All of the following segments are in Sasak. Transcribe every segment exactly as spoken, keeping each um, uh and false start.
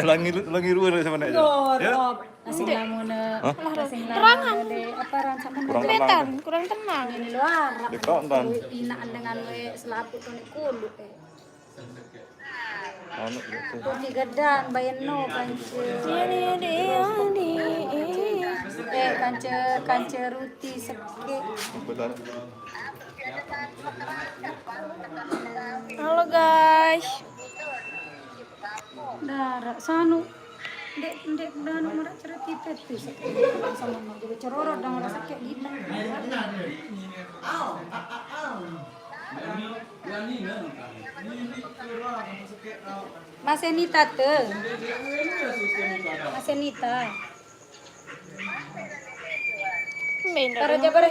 Langi, langi ruwe sama nek. Yo, ya. Rob. Asing lamune. Hah? Asing lamune de, apa, ran sama kurang tenang. Betan, kurang tenang. Ini luar. Dekok, Tan. Inaan dengan we selapuq to nek kuluq, eh. Anu, gitu. Kok ni gedang, bayar no, kance. Iya, iya, iya, iya, iya. Eh, kance, kance ruti sekeq. Betul. Halo, guys. Daraq sanu. Ndek, ndek danu maraq cerita tu sekeq. Sama mau juga cerorot dang rasa kayak gitu. Masenita te. Masenita. Para jabar,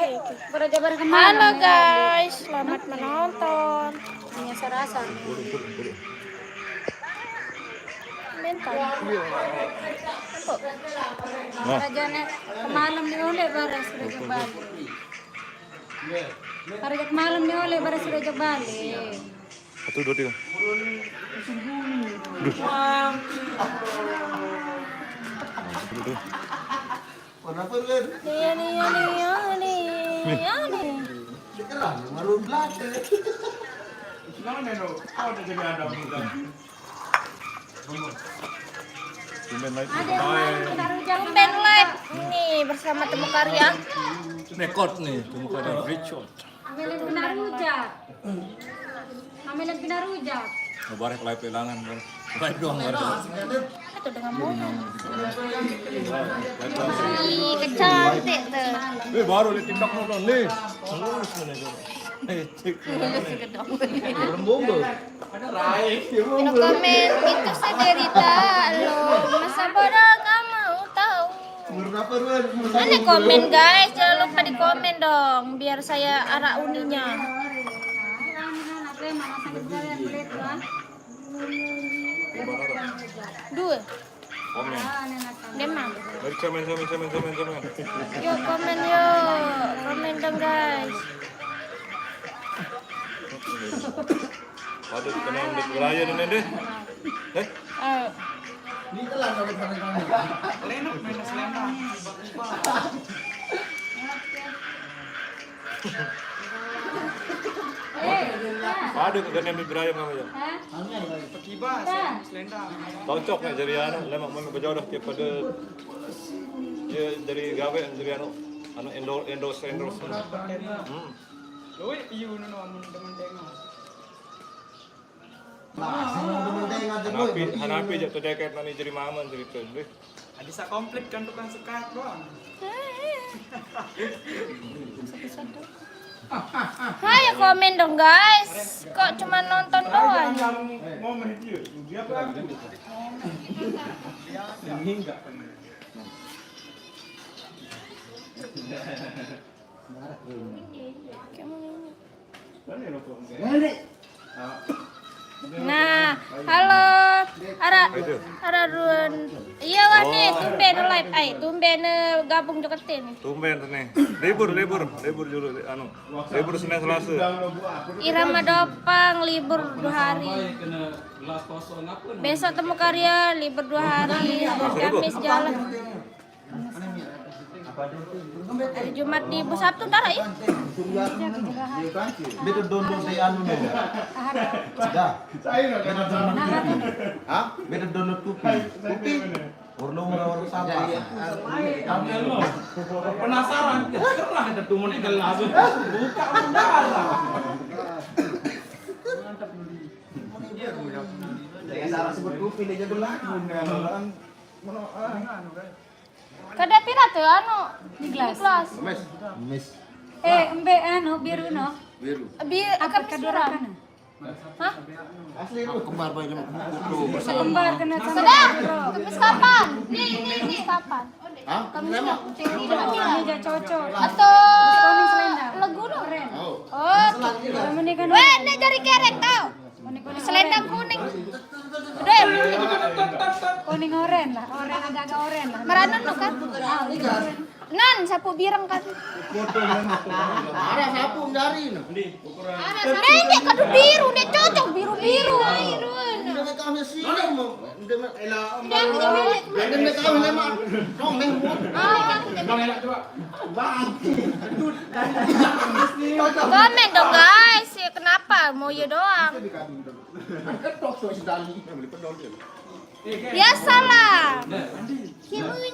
para jabar kemana? Halo guys, selamat menonton. Hanya serasa. Mental. Nah. Raja nek kemalem ni oleh baras sudah jebal. Para jak malam ni oleh baru sudah jebal. Satu, dua, tiga. Duh. Nah, betul, betul. Warna apa, Len? Nia, nia, nia, nia, nia. Sekarang marun belaka. Gimana, no? Kau udah jadi ada muda. Tumben live. Tumben live nih bersama Temu Karya. Rekod nih, Temu Karya. Richard. Amelin kena rujak. Amelin kena rujak. Mubarek live pelangan, Bang. Live doang, Bang. Itu dengan mau. Ih, kecantik tuh. Eh, baru lihat TikTok nonton nih. Lurus nih, tuh. Eh, cek. Lurus gedong. Belum bombol. No comment, itu sederita lo. Masa bodoh kamu tahu. Menurut apa, Ruan? Menurut apa, komen, guys, jangan lupa di komen dong, biar saya arah uninya. Dua. Komen. Demam. Mari komen, komen, komen, komen, komen. Yuk komen yuk. Komen dong, guys. Waduh, kena ambil beraya nih, deh. Eh? Eh. Ini telan kalau kami. Lenok minus lima. Waduh, kena ambil beraya kamu ya. Hah? Pekiba, selendang. Cocok nih jadi anu, lemak mau berjodoh ke pada dia dari gawe jadi anu, anu endorse, endorse, endorse. Hmm. Luwe piye ngono no amun temen tengok. Nah, sing temen tengok aja, boy. Hanapi, hanapi jaq tedeket nani jeri mama cerita, deh. Adi sak komplit kan tukang sekat doang. Hai, komen dong, guys. Kok cuma nonton doang? Mau mereview, dia apa aku? Ini enggak pernah. Nah, halo. Ara, ara Run. Iya, wani, tumben live. Ai, tumben, eh, gabung joget nih. Tumben nih. Libur, libur, libur dulu, anu. Libur Senin Selasa. Irama Dopang libur dua hari. Besok Temu Karya libur dua hari. Kamis jalan. Hari Jumat di Sabtu ntar ya? Beda download di anu nih. Dah. Beda download kupi. Hah? Beda download kupi. Kupi. Urlo murah orang sabar. Penasaran. Pernah ada tuh mau gelas. Buka udara. Jangan salah sebut kupi, dia jago lagu. Kada pira tuh anu? Niklas. Mes. Mes. Eh, embe anu biru no. Biru. Bi apa kedurakan? Hah? Asli lu. Kembar banyak foto bersama. Kembar kena sama. Sedang. Kemis kapan? Nih, nih, nih. Kapan? Hah? Kemis kapan? Ini aja cocok. Atau lagu no? Oh. Oh. Weh, ini jari kereng tau. Selendang kuning. Udah ya? Kuning oren lah, oren agak-agak oren lah. Meranon lo kan? Nan, sapu bireng kan? Ada sapu jari no. Nenek kado biru, nek cocok biru-biru. Kami sini mau. Dia mah, elah, dia mah kami lemah. Kau meh. Komen dong, guys. Ya, kenapa? Mau ya doang. Ketok tuh si Dani. Beli pedol dia. Biasalah. Gimana?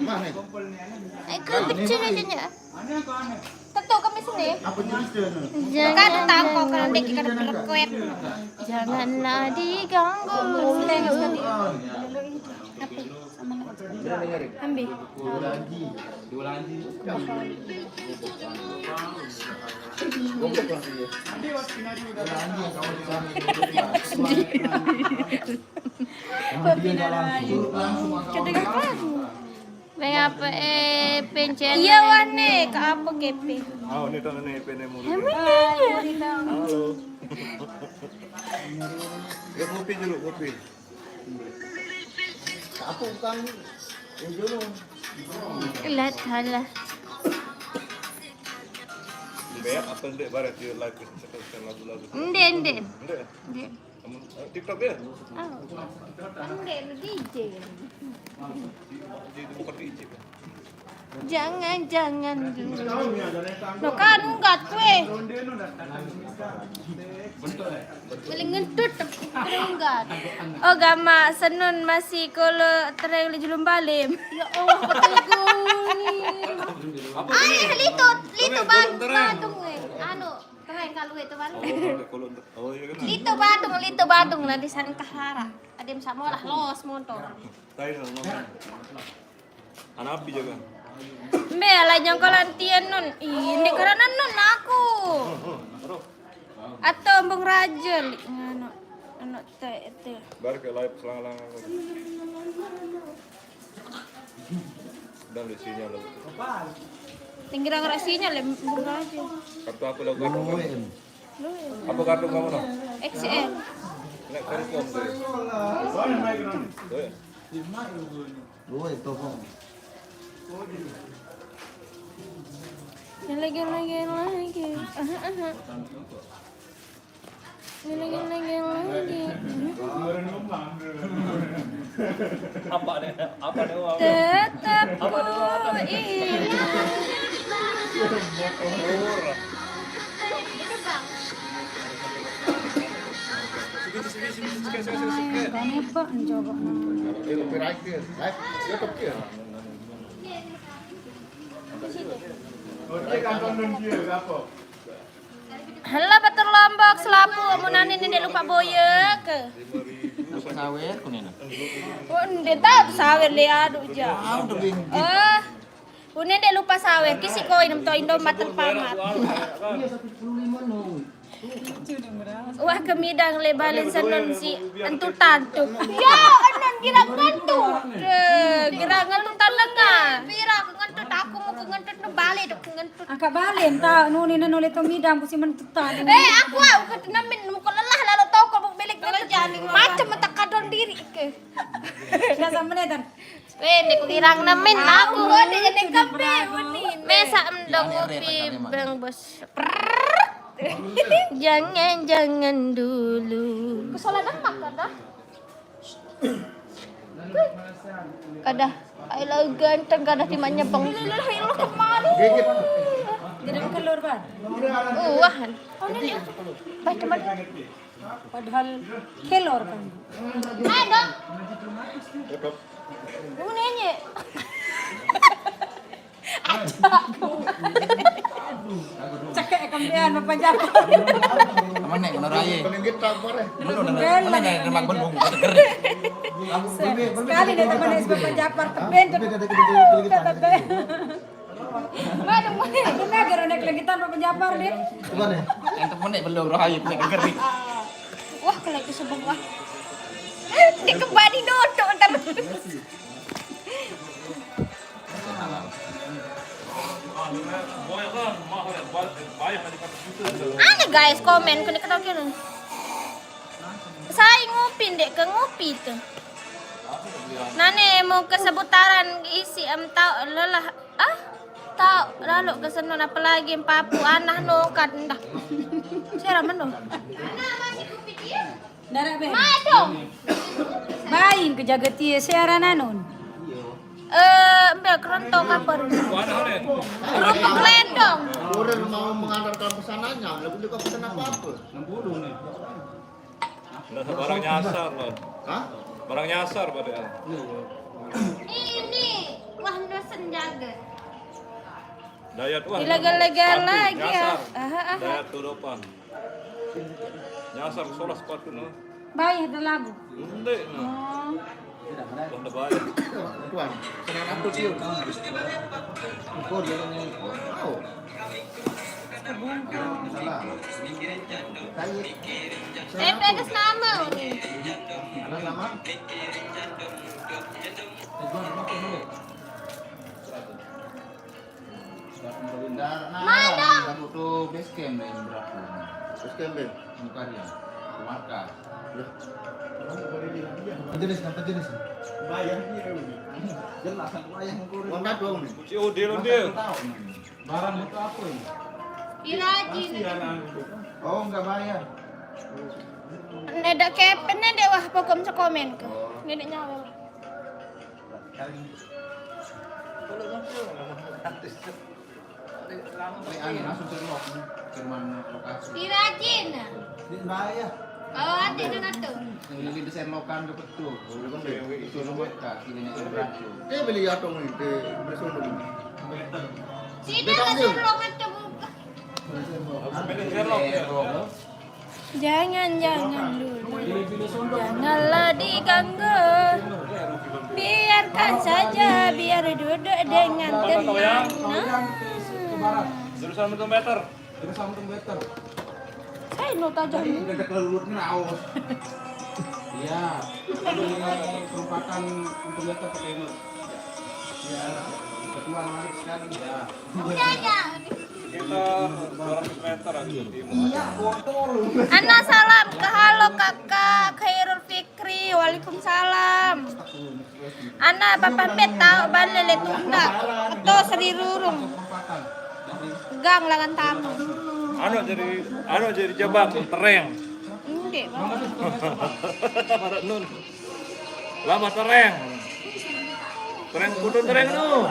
Mana? Aku kecil aja. Tentu kami sini. Apa jenisnya? Jangan tahu kok kalau dia kita berkuat. Janganlah diganggu. Ambil. Kedengar kan? Mengapa, eh, pencet? Iya, wane, ke apa kepe? Oh, ini tuh nih, pene mulu. Halo. Ya, kopi dulu, kopi. Apa bukan? Yang dulu. Lihat, halah. Beak apa ndek barat dia lagu, setel-setel lagu-lagu? Ndek, ndek. Ndek ya? Ndek. Kamu, eh, TikTok ya? Oh. Ndek lu D J. Di, di, bukan D J kan? Jangan, jangan dulu. Lo kan enggak kue. Paling ngentut tapi enggak. Oh, gama senun masih kolo tereng di julung balim. Ya Allah, betul guni. Apa? Ah, litu, litu bang, badung, eh. Anu, keren kalau itu bang. Oh, kalau, oh, iya kan? Litu badung, litu badung lah di sana kahara. Ada yang sama lah los motor. Tahu nggak, ngomong. Anak api jaga. Mbe, ala nyongkolan tien nun. Ih, ini karena nun aku. Atau embung raja li ngano. Anu te te. Bar ke live selang-lang. Dan di sini lo. Tinggi rang rasinya le embung raja. Kartu aku lo kartu kamu. Lu ya. Apa kartu kamu no? X L. Nek kartu kamu tuh. Tuh ya. Lu itu kok. Lagi, lagi, lagi. Aha, aha. Lagi, lagi, lagi. Apa nih? Apa nih, Wak? Tetap ku ingat. Kami apa? Coba. Ini copyright dia. Live YouTube dia. Oh, dia kan tonton dia, apa? Halo, Batur Lombok, selapu, amun ane ndeq lupa boyek. Lupa sawer, kunena. Oh, ndeq tao sawer, le, aduh, ja. Ah, udah bingung. Eh, une ndeq lupa sawer, kisi koin, em, to Indomaret Alfamart. Iya, satu puluh lima no. Wah, kemidang le balen senun si entutan tu. Ya, enun girang ngentut. Eh, girang ngentutan lengan. Pira ngentut, aku mau ngentut, balik dok ngentut. Angkat balen, tak, nuni nenu le to midang, ku si mentutan. Eh, aku, aku ketenemin, muka lelah lalu toko, buk bilik ngentut. Macem tak kadon diri ke. Biasa menetan. Weh, ndeq kuwirang nemin aku. Aku ndeq ndeq kembe muni. Mesaq mendong ngopi, Bang Bos. Jangan, jangan dulu. Kesalahan mak kada. Kada. Ai, lo ganteng kada timaq nyebeng. Lho, lho, lho, kemana? Gigit. Jadi keluar, Bang. Wah. Oh, ini. Bah, teman. Padahal kelor kan. Ayo dong. Lu nanya. Acakku. Cekek kembean Bapak Japar. Aman nek ngono raye. Bener, bener, bener, bener, bener, bener. Sekali deh teman S B Bapak Japar teben. Kata teben. Waduh, waduh. Aku nagar anak lagi tanpa penjapar, Dit. Gimana? Yang temen nek belum roh ayu nek geger. Wah, kalau itu sebeng, wah. Dia kembali dodok ntar. Aneh, guys, komen kena kena kena. Saya ngupi, ndeq ke ngupi tuh. Nane mau ke seputaran isi em tau lelah. Ah, tau lalu ke senun, apalagi empapu anah no kan dah. Sera meno. Darat be. Madong. Bain ke jaga tie siaran anun. Eh, mbak kerontong apa ni? Kerupuk lendong. Orang mau mengantarkan pesanannya, lebih dekat pesan apa-apa. Nah, barang nyasar, loh. Hah? Barang nyasar padahal. Ini wah no senjaga. Dayat wah. Ilegal-legal lagi ya. Nyasar. Aha, aha. Dayat tudopan. Nyasar solah sepatu no. Bayar dah lagu. Ndek no. Oh. Wah, dah bayar. Tuan, senang aku cium. Engkau dia ni. Wow. Salah. Saya pedas nama ni. Ada nama? Mana? Kamu tu base camp ni berapa? Base camp, Beb? Bukan ya. Marka. Jenis apa jenis? Bayar dia. Jelas aku bayar aku. Warna dong ni. Kunci odil dia. Barang butuh apa ini? Pirajin. Oh, enggak bayar. Nedak kepen, nedak wah pokok komen ke. Nedak nyawa. Kalau nyampe, artis. Ini langsung ke rumah, ke rumah lokasi. Pirajin. Di Mbaya. Oh, ada dengan tu. Yang lagi desain lokan ke betul. Itu semua tak, ini yang berlaku. Dia beli atau ni, dia beli solo ni. Sini ada solo kan terbuka. Jangan, jangan dulu. Janganlah diganggu. Biarkan saja, biar duduk dengan tenang. Nah. Jurusan meter. Jurusan meter. Saya no tajam. Ini udah kelulut nih, aus. Iya. Ini perempatan untuk meter ke timur. Iya. Ketua lagi sekali. Iya. Udah, ya. Kita dua ratus meter aja di timur. Iya, kotor. Ana salam ke halo kakak Khairul Fikri. Waalaikumsalam. Ana bapak bet tahu ban lele tunda. To Sri Rurung. Gang langan tamu. Anu jadi, anu jadi jebak tereng. Enggak, Bang. Pada nun. Lama tereng. Tereng putu tereng nu.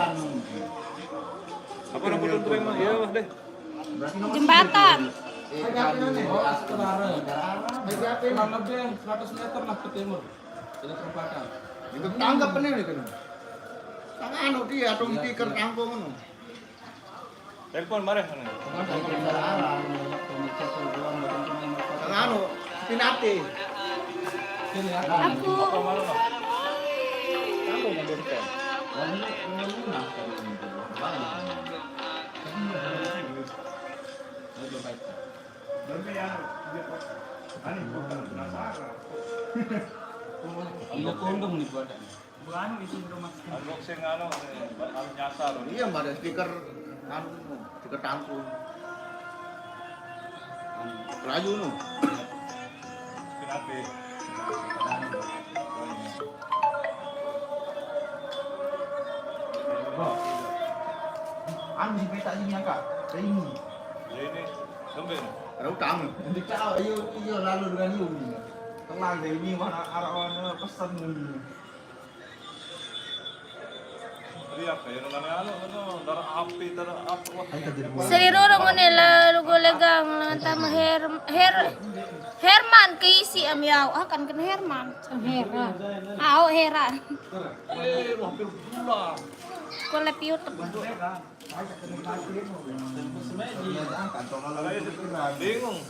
Apa nama putu tereng mah? Iya, Mas deh. Jembatan. Kurang lebih seratus meter lah ke timur. Itu perempatan. Itu tanggap ini nih, kan? Tangan anu dia, atau tikar tangkung anu. Telepon bareng sana. Tangan anu, pinate. Aku. Tangkung yang berikan. Ini kondom nih buat. Bukan isi rumah. Unboxing anu, anu nyasar. Iya, ada stiker anu, stiker tangkung. Rayu no. Kenapa? Anu si peta ini, Kak. Ini. Ya ini, sampai. Ada utang. Nanti kau, iyo, iyo, lalu dengan iyo. Tenang deh, ini mana arah mana pesan ini. Iya, kayak namanya anu, anu, darah api, darah apa, wah. Sri Roro ngene la lugo legang la tama Her, Her, Herman keisi am yau. Ah, kan kena Herman. Hera. Au Hera. Eh, lu hampir pulang. Kole piut. Bingung.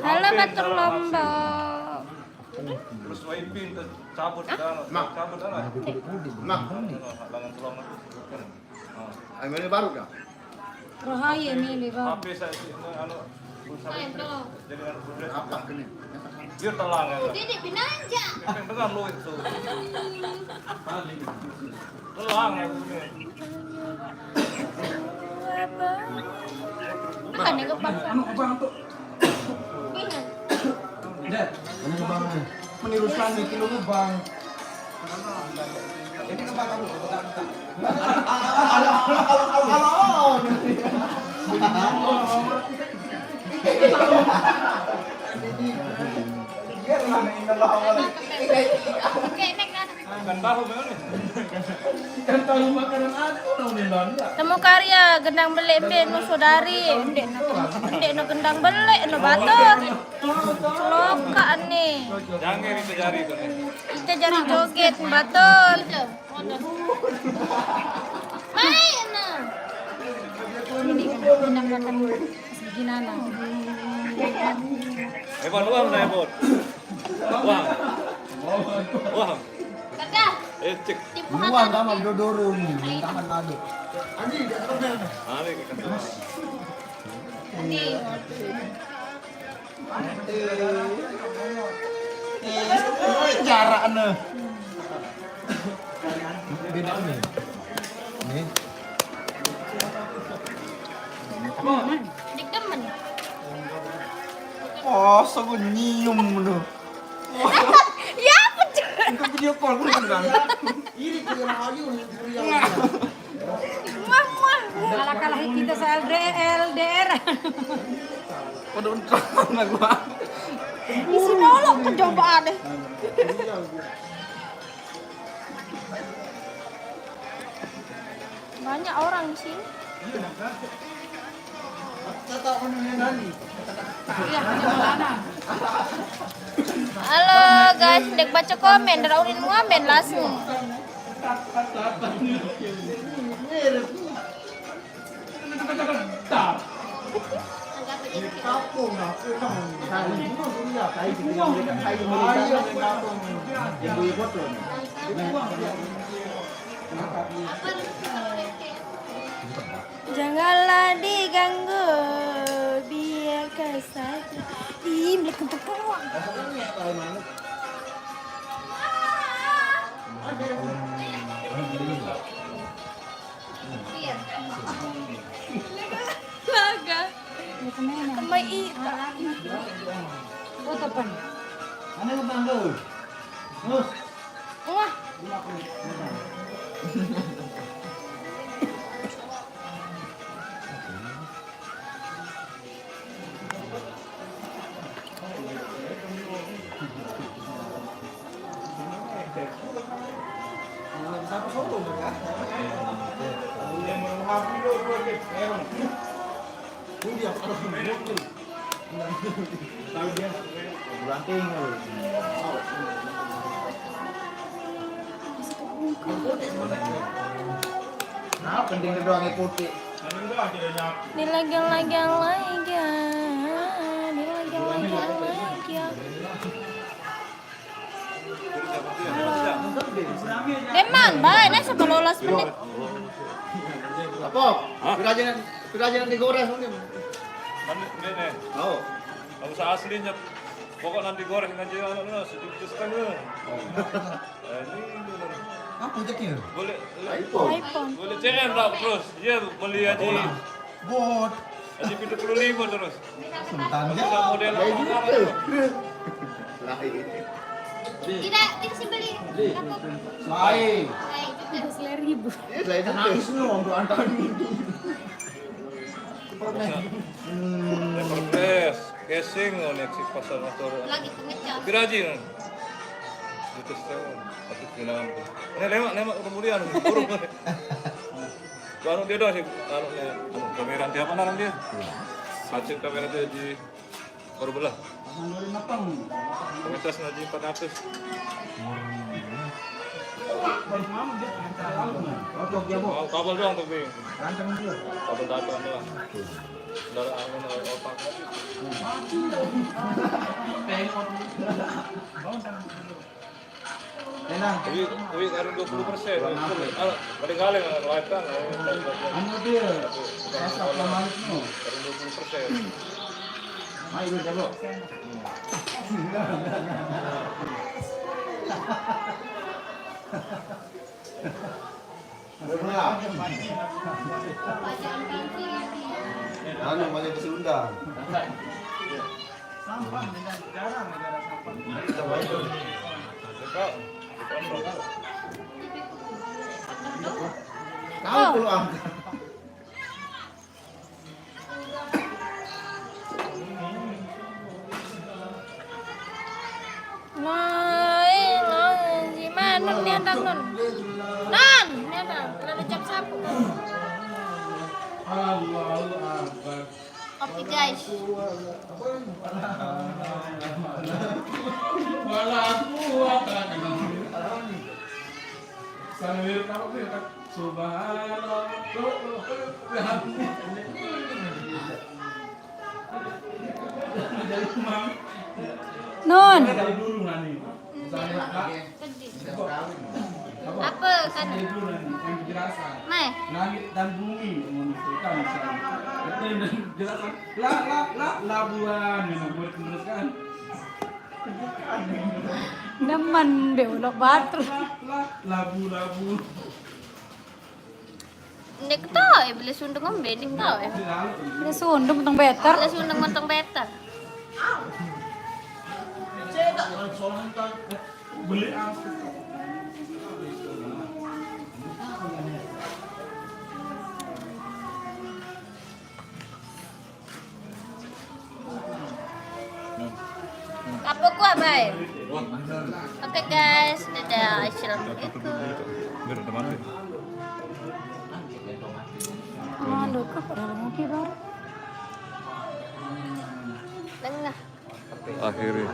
Halo, batur Lombok. Terus wipin tuh cabut dah, cabut dah. Nah. Lengan pulang. Ayo, ini baru dah. Rohaya milih, Bang. H P saya sih, ini anu, pulsa listrik. Jadi anu, pulsa. Apa kena? Dia telang ya. Dia di Pinanja. Yang dengar lu itu. Telang ya. Bukan yang kebang. Anu kebang tuh. Iya. Deh, ini kebang nih. Meniru sana kilo kebang. Ini kebang kamu. Kalau, kalau, kalau, kalau. Temu karya gendang belik mbin no saudari. Ndek no, ndek no gendang belik no batur. Celokak ni. Jangan itu jari tu ni. Itu jari joget batur. Main no. Ini gendang belakang. Gimana? Ebon, uang dah, Ebon. Uang. Uang. Kagak. Eh, cek. Tipu Buang hati. Kamar dodoro ni, kamar aduk. Ani kita. Ani. Eh, jarak ni. Beda ni. Ni. Dik demen. Oh, so nyium tu. Ya, apa tu? Engkau video call pun kan? Iri ke yang ayu ni, iri yang ayu. Wah, wah. Kalah-kalah kita se-L D R, L D R. Pada untung lah gua. Isi dulu percobaan deh. Banyak orang di sini. Halo guys, dek baca komen, daraunin ngamen langsung. Janganlah diganggu, biarkan saja. Ih, mereka tuh keluar. Laga. Kemai ita. Foto pan. Mana lu bang lu? Terus. Wah. Nah, penting doang ikuti. Dilaga-laga laga, dilaga-laga laga. Halo. Deman, baik, nih sepuluh belas menit. Apa? Hah? Sudah aja, sudah aja nanti gores mungkin. Mana ini? Oh. Nggak usah aslinya. Pokok nanti goreng aja anak lu, sejuta setengah. Eh, ini dulu. Apa ceknya? Boleh, boleh. iPhone. iPhone. Boleh C M tak terus? Iya, beli aja. Bot. Aja tujuh puluh lima terus. Sebentar ya. Model apa? Tidak, kita sih beli. Lain. Lain juga. Seratus lima ribu. Iya, lain. Nangis lu untuk antar ini. Hmm. Casing, oh, nih, si pasar motor. Lagi pengecat. Pira ji, no? Itu setengah. Aku kenal. Ini lemak, lemak, udah mulia, no. Burung. Anu dia dong, si, anu, anu, kamera dia apa, namanya dia? Iya. Satu kamera dia di Korbela. Pasang dulu nepeng. Kualitas ngaji empat ratus. Oke, oke, Bu. Mau kabel doang tuh, Bing. Ganteng dia. Kabel data doang. Dari angin, dari otak. Enak. Wih, wih, karung dua puluh persen. Warna apa? Ah, paling kali nggak kelihatan. Anu dia, rasa pemanisnya. Karung dua puluh persen. Ayo, jago. Udah pernah? Anu, banyak kasih undang. Sampah dengan cara negara sampah. Kau pulang. Nun, nian dang, Nun. Nun, nian dang. Kalau ada cap sapu. Allahu Akbar. Oke, guys. Wala quwwata illa billah. Sambil kamu tuh ya, Kak. Subhanallah. Nun. Apa kan? Mai. Langit dan bumi menentukan. Itu yang jelasan. La la la labuan yang buat teruskan. Demen deh ulok batur. La labu labu. Ndek tau ya, bila Sunda ngombe, ndek tau ya. Lalu Bila Sunda mentong beter. Bila Sunda mentong beter. Beli angkut. Apa kuah, Bay? Oke, guys, dadah. Assalamualaikum. Biar ada mati. Aduh, kok pada ngopi baru? Tengah. Akhirnya.